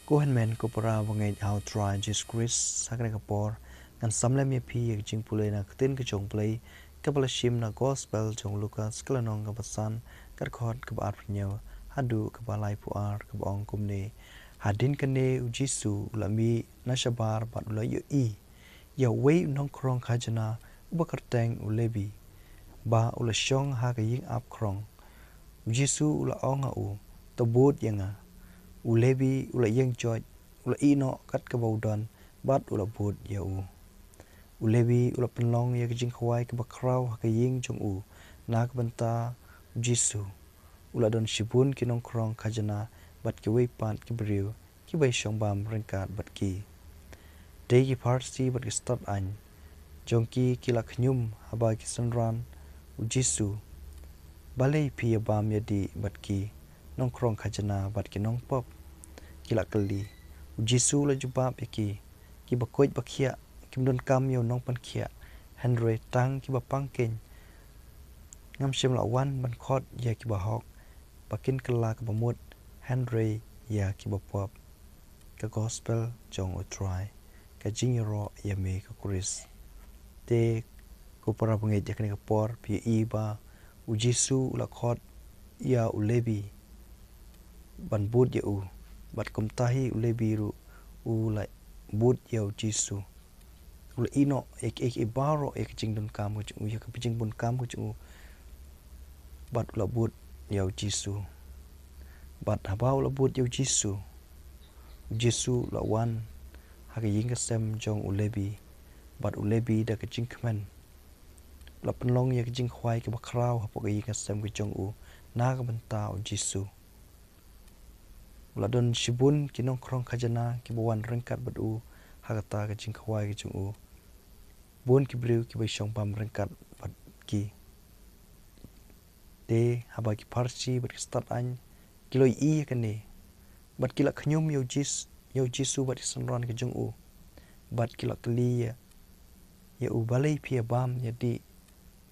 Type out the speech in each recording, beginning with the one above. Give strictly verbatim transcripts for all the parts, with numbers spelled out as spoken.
Ko hynmen ko para bangeit ha u Trai Jisu Khrist, ha kane ka por ngan samlem ïa phi ïa ka jingpule na ka ktien ka jong U Blei, kaba la shim na gospel jong u Lukas, ka lynnong kaba san, ka dkhot kaba arphew hynñiew haduh kaba laiphew ar, kaba ong kumne: Hadien kane u Jisu u la mih na shabar bad u la ïohi ïa uwei u nongkhrong khajna uba kyrteng u Lebi, ba u la shong ha ka ïing ap khrong. U Jisu u la ong ha u: To bud ïa nga. U Lebi u la ïeng joit, u la ïeh noh kat kaba u don, bad u la bud ïa u. U Lebi u la pynlong ïa ka jingkhawai kaba khraw ha ka ïing jong u na ka bynta u Jisu. U la don shibun ki nongkhrong khajna bad kiwei pat ki briew kiba ïashong bam ryngkat bad ki. Te ki Pharisi bad ki stad aiñ jong ki ki la khñium haba ki synran u Jisu: Balei phi ïa bam ïa dih bad ki nongkhrong khajna bad ki nongpop? Ki la kylli. U Jisu u la jubab ïa ki: Kiba koit ba khiah kim donkam ïa u nongpynkhiah, hynrei tang kiba pang keiñ. Ngam shym la wan ban khot ïa kiba hok ba kin kylla kaba mut, hynrei ïa kiba pop. Ka gospel jong u Trai. Ka jingïaroh ïa me ko Khrist. Te ko para bangeit, ïa kane ka por phi ïohi ba u Jisu u la khot ïa u Lebi ban bud ïa u, bad kumta hi u Lebi ruh u la bud ïa u Jisu. U la ïeh noh ïa ki, ïa ki baroh ïa ka jingdonkam ka jong u, ïa ka jingbun kam ka jong u, bad u la bud ïa u Jisu. Bad haba u la bud ïa u Jisu, u Jisu u la wan ha ka ïing ka sem jong u Lebi, bad u Lebi da ka jingkmen u la pynlong ïa ka jingkhawai kaba khraw hapoh ka ïing ka sem ka jong u na ka bynta u Jisu. U la don shibun ki nongkhrong khajna kiba wan ryngkat bad u ha kata ka jingkhawai ka jong u. Bun ki briew kiba ïashong bam ryngkat bad ki. Te haba ki Pharisi bad ki stad aiñ ki la ïohi ïa kane, bad ki la khñium ïa u Jis-, ïa u Jisu bad ki synran ka jong u, bad ki la kylli ïa, ïa u: Balei phi ïa bam ïa dih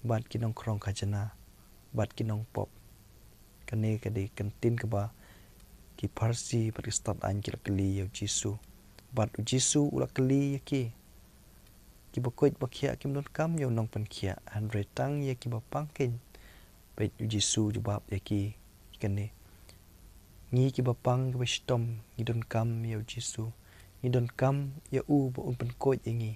bad ki nongkhrong khajna bad ki nongpop? Kane ka dei ka ktien kaba ki Pharisi bad ki stad aiñ ki la kylli ïa u Jisu. Bad u Jisu u la kylli ïa ki: Kiba koit ba khiah kim donkam ïa u nongpynkhiah, hynrei tang ïa kiba pang keiñ. Bad u Jisu u jubab ïa ki ïa kane: Ngi kiba pang kiba shitom ngi donkam ïa u Jisu. Ngi donkam ïa u ba un pynkoit ïa ngi.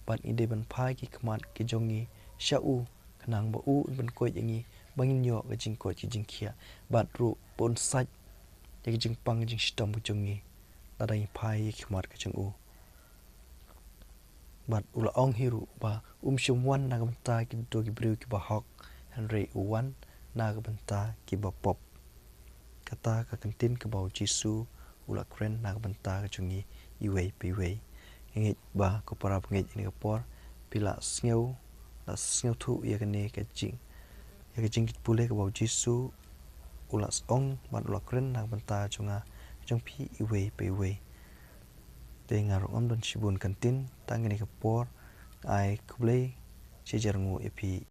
Bad ngi dei ban phai ki khmat ki jong ngi sha u, khnang ba u un pynkoit ïa ngi, ba ngin ïoh ka jingkoit ka jingkhiah, bad ruh ba un sait ïa ka jingpang ka jingshitom ka jong ngi lada ngi phai ki khmat ka jong u. Bad u la ong hi ruh ba um shym wan na ka bynta kito ki briew kiba hok, hynrei u wan na ka bynta kiba pop. Kata ka ktien kaba u Jisu u la kren na ka bynta ka jong ngi iwei pa iwei. Nga ngeit ba ko para bangeit, ïa kane ka por phi la sngew, la sngewthuh ïa kane ka jing, ïa ka jingpule kaba u Jisu u la ong bad u la kren na ka bynta jong nga, jong phi iwei pa iwei. Te nga ruh ngam don shibun ka ktien, tang kane ka por ai khublei shi hajar nguh ïa phi